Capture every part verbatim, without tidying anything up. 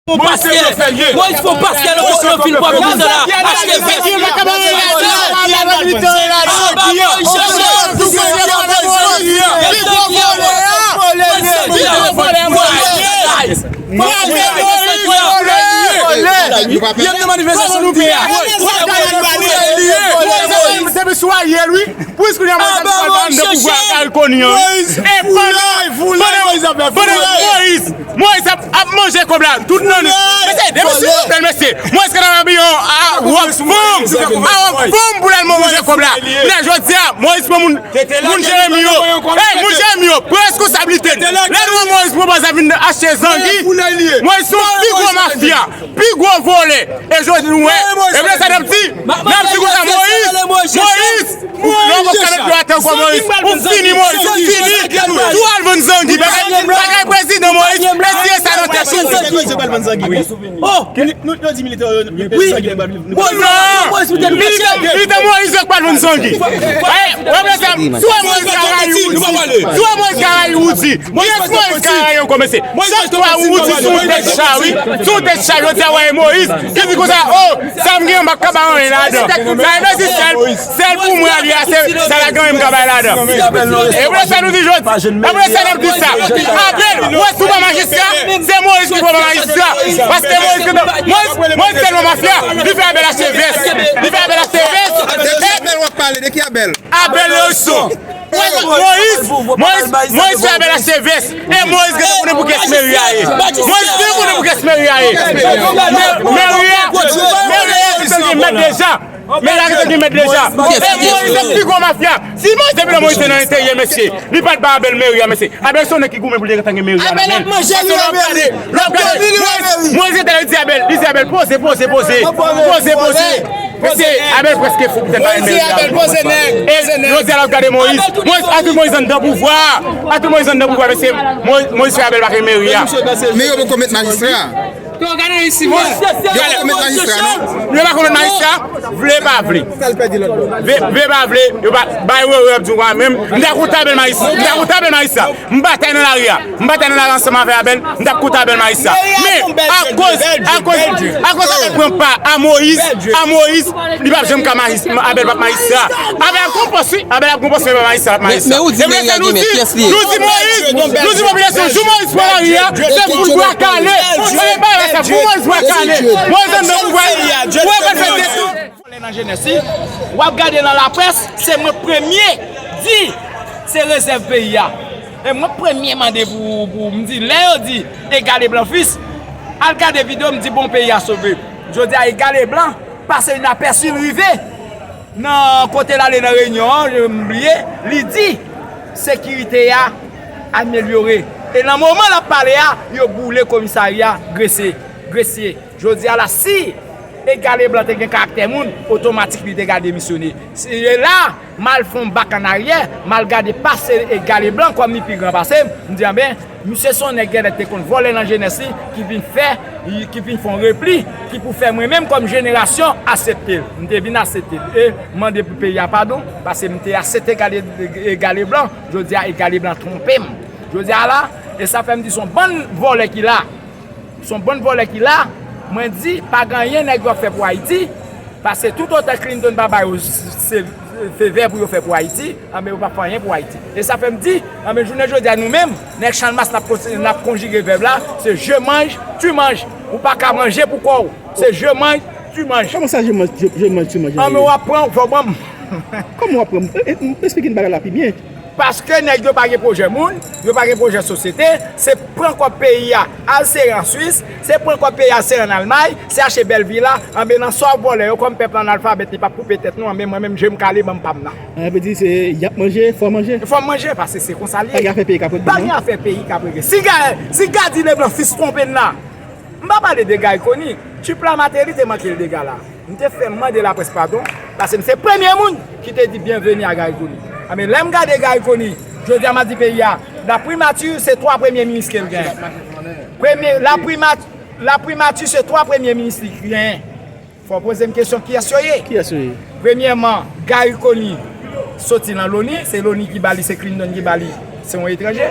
Fon paskè, Moyiz fon paskè, nou fin pran prizon la, achte vès. Depi sou a ye, wi. Pou eskounye a, Moyiz ap pral ba anndan pouvwa a Gary Conille an, wi. E pandan, pandan Moyiz ap, ap manje kòb la, tout nan li. Mesye, depi silvouplè, mesye. Moyiz ka nan abiyon a wòb fanm, a wòb fanm pou l al manje kòb la. Kounye a, jodi a, Moyiz pran moun, moun Jeremi yo. Ey, moun Jeremi yo, pran reskonsablite. Lè nou wè Moyiz pran baz la vin achte zangi, Moyiz se yon pi gwo mafya, pi gwo vòlè. E jodi nou wè, e vle sa n ap di, n ap di konsa, Moyiz, Moyiz, ou lè w p ap ka met pye atè ankò, Moyiz, ou fini, Moyiz, ou fini. Tou al vann zangi, bagay, bagay prezidan Moyiz, eseye sa nan tèt ou. Oh! Nou, nou di militè yo, militè Moyiz yo k pral vann zangi. Ey, wè, wè sa, si w wè Moyiz ka rayi Woody, si w wè Moyiz ka rayi Woody, kiyès Moyiz ka rayi ankò, mesye? Chak fwa Woody sou yon tèt cha, wi. Sou yon tèt cha, jodi a, wè, Moyiz ki di konsa, oh, sa m gen, m pa ka ba anyen ladan. Sa vle di sèl, sèl pou mwen, li a, se sa la gen, m ka bay ladan. E pou sa nou di jodi, e pou sa n ap di sa. Abèl, wè, si w pa majistra, se Moyiz ki pran majistra. Paske Moyiz, Moyiz, Moyiz tèlman mafya, li fè Abèl achte vès. Li fè Abèl achte vès. De ki Abèl w ap pale? De ki Abèl? Abèl Lewison. Moyiz, Moyiz, Moyiz fè Abèl achte vès. E Moyiz gentan konnen pou kiyès meri a ye. Moyiz byen konnen pou kiyès meri a ye. Meri a, meri a gentan gen mèt deja. Meri a gentan gen mèt deja. E Moyiz se pi gwo mafya. Si Moyiz te vle Moyiz te nan enteryè, mesye, li pa t ba Abèl meri a, mesye. Abèl se yon nèg ki goumen pou li gentan gen meri a nan men l. Paske lè w ap gade, lè w ap gade, Moyiz, Moyiz gentan di Abèl, li di Abèl, poze, poze, poze. Poze, poze. Mesye, Abèl prèske fou poutèt pa gen meri a. E jodi a, lè w ap gade Moyiz, Moyiz, Patrick Moïse anndan pouvwa a. Patrick Moïse anndan pouvwa a, mesye, Moyiz, Moyiz fè Abèl pa gen meri a. Men yo poko met majistra. Yo poko met majistra, non? Yo pa konn met majistra, vle pa vle. Vle, vle pa vle, yo pa bay wè, wè, ap di w a menm. M ta kontan Abèl majistra, m ta kontan Abèl majistra. M batay nan lari a. M batay nan lari ansanm avè Abèl, m t ap kontan Abèl majistra. Men, akoz, akoz, akoz Abèl pran pa a Moyiz, a Moyiz, li p ap janm ka majis-, Abèl p ap majistra. Abèl ap gon pòs, wi. Abèl ap gon pòs, men pa majistra, l ap majistra. Men, men ou di meri a gen mèt, kiyès li ye? Nou di Moyiz, nou di popilasyon, jou Moyiz pran lari a, se pou l bwa kale. Se pa sa, pou Moyiz bwa kale. Moyiz anndan pouvwa, ou wè, fè de Vòlè nan jenès li, w ap gade nan laprès, se mwen premye di se rezèv peyi a. E mwen premye mande pou, pou m di, lè yo di egal e blan fis, al gade videyo, m di bon peyi a sove. Jodi a egal e blan pase inapèsi, l rive nan kote l ale nan reyinyon an, m bliye, li di sekirite a amelyore. E nan moman l ap pale a, yo boule komisarya Gresye, Gresye. Jodi a la, si Egal e Blan te gen karaktè moun, otomatik li te ka demisyone. Si e la, m al fè yon bak an aryè, m al gade pase Egal e Blan, kòm li pi gran pase m, m di, anben, misye se yon nèg genlè te konn vòlè nan jenès li, ki vin fè, ki vin fè yon repli, ki pou fè mwen menm kòm jenerasyon aksepte l. M te vin aksepte l. E m mande pou peyi a padon, paske m te aksepte Egal e, Egal e Blan, jodi a Egal e Blan twonpe m. Jodi a la, e sa fè m di se yon bann vòlè ki la. Se yon bann vòlè ki la, mwen di, pa gen anyen nèg yo ap fè pou Ayiti, paske toutotan Clinton pa ba yo se, se fevè pou yo fè pou Ayiti, anben yo p ap fè anyen pou Ayiti. E sa fè m di, anben jounen jodi a nou menm, nèg Channmas n ap konsi-, n ap konjige vèb la, se je mange, tu manges. Ou pa ka manje pou kò w. Se je mange, tu manges. Kòman sa, je mange, je, je mange, tu manges? Anben w ap pran, fò w ban m. Kòman w ap pran? E, e, esplike n bagay la pi byen. Paske nèg yo pa gen pwojè moun, yo pa gen pwojè sosyete, se pran kòb peyi a, al sere an Swis, se pran kòb peyi a, al sere an Almay, se achte bèl vila, anben nan sa w vòlè yo, kòm pèp la analfabèt, li p ap koupe tèt nou, anben mwen menm, je m kale, ban m pa m nan. Sa vle di se y ap manje, fò manje. Fò manje, paske se konsa l ye. Pa gen afè peyi k ap regle, non? Pa gen afè peyi k ap regle. Si Ga-, si Gady Leblanc fis twonpe n la, m pa pale de Gary Conille, Tchuips la Martelly te manke l dega la. M te fè mande laprès padon, paske m se premye moun ki te di byenveni a Gary Conille. Anben, lè m gade Gary Conille, jodi a m a di peyi a, la primati se twa premye minis ke l genyen. Premye, la primati, la primati se twa premye minis li genyen. Fò w poze m kesyon kiyès yo ye. Kiyès yo ye? Premyèman, Gary Conille soti nan Loni, se Loni ki ba li, se Clinton ki ba li Se yon etranje.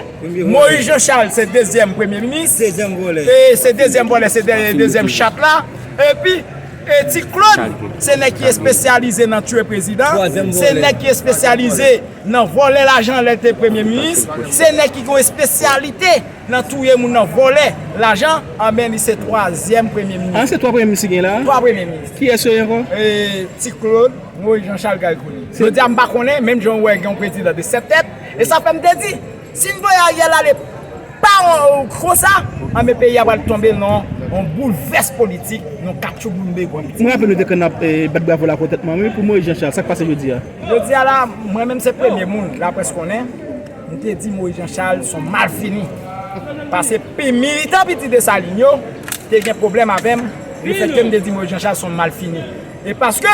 Moyiz Jan Chal se dezyèm premye minis. Dezyèm vòlè. E se dezyèm vòlè, se de- dezyèm chat la. Epi, e Ti Klod, se nèg ki espesyalize nan tiye prezidan. Se nèg ki espesyalize nan vòlè lajan lè l te premye minis. Se nèg ki gen espesyalite nan touye moun, nan vòlè lajan. Anben, li se twazyèm premye minis. Ah, se twa premye minis ki gen la? Twa premye minis. Kiyès yo ye ankò? E Ti Klod, Moyiz Jan Chal, Gary Conille. Jodi a, m pa konnen, menm jan w wè gen yon prezidan de sèt tèt. E sa fè m te di, si n voye Ariel ale pa yon konsa, anben peyi a pral tonbe nan yon boulvès politik, yon katchouboumbe politik. Mwen raple nou te konn ap eh, bat bravo la kontantman wi pou Moyiz Jan Chal. Sa k pase jodi a? Jodi a la, mwen menm se premye moun laprès konnen, m te di Moyiz Jan Chal se yon malfini. Paske pi militan Piti Desalin yo te gen pwoblèm avè m, lefètke m te di Moyiz Jan Chal se yon malfini. E paske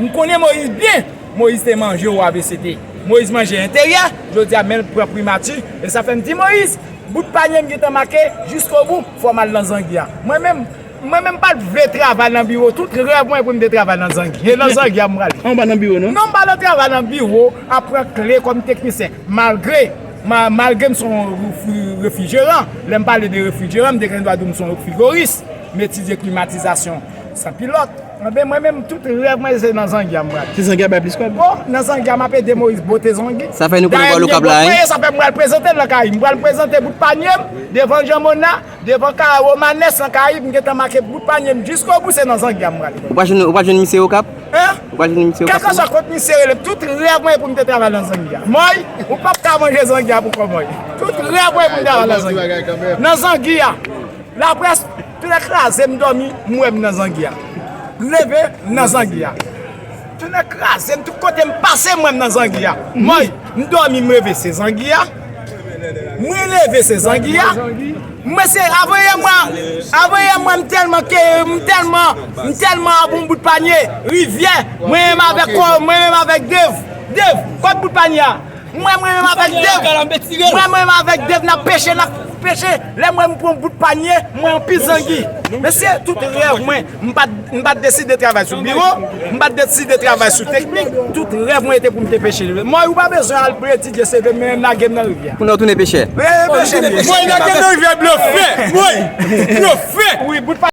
m konnen Moyiz byen, Moyiz te manje o A B C T. Moyiz manje enteryè, jodi a men l pran primati, e sa fè m di Moyiz, bout panye m gentan make, jiskobou, fò m al nan zangi a. Mwen menm, mwen menm pa t vle travay nan biwo, tout rèv mwen pou m te travay nan zangi. E nan zangi a m prale. An pa nan biwo non? Non, m pa nan travay nan biwo, ap pran kle kòm teknisyen. Malgre, ma- malgre m se yon refri- refrijeran, lè m pale de refrijeran, m te gen dwa di w m se yon frigoris, m etidye klimatizasyon san pilòt. Anben, mwen menm, tout rèv mwen se nan zangi a m prale. Se zangi a bay plis kòb? Bon, nan zangi a m ap ede Moyiz bote zangi. Sa fè nou konnen w pral Okap la, wi. Sa fè m pral prezante l nan Kayib. M pral prezante bout panye m devan Jan Mona, devan Kara Romanes nan Kayib. M gentan make bout panye m jiskobou, se nan zangi a m prale. Ou pa jwenn, ou pa jwenn misye Okap? Hein? Ou pa jwenn misye Okap? Kèlkeswa kot misye rele m, tout rèv mwen pou m te travay nan zangi a. Mòy, ou p ap ka manje zangi a pou kò mòy. Tout rèv mwen pou m travay nan zangi a. Nan zangi a. Laprès, tounen kraze m dòmi, m wè m nan zangi a. M leve, m nan zangi a. Tounen kraze m, tout kote m pase, m wè m nan zangi a. Mòy, m dòmi, m leve, se zangi a. Mwen leve, se zangi a. Mwen se, avan yè mwen, avan yè mwen, m tèlman ke, m tèlman, m tèlman ap yon bout panye, rivyè, mwen menm avèk kò, mwen menm avèk Dave. Dave, kot bout panye a? Mwen, mwen menm avèk Dave. Mwen, mwen menm avèk Dave, n ap peche, n ap peche. Lè mwen, m pran bout panye, mwen anpil zangi. Mesye, tout rèv mwen, m pa t, m pa t deside travay sou biwo, m pa t deside travay sou teknik. Tout rèv mwen te pou m te peche. Mòy, ou pa bezwen al etidye C V, men lage m nan rivyè. Kounye a w tounen pechè. Mwen, lage m nan rivyè, blofè. Mòy, blofè. Wi, bout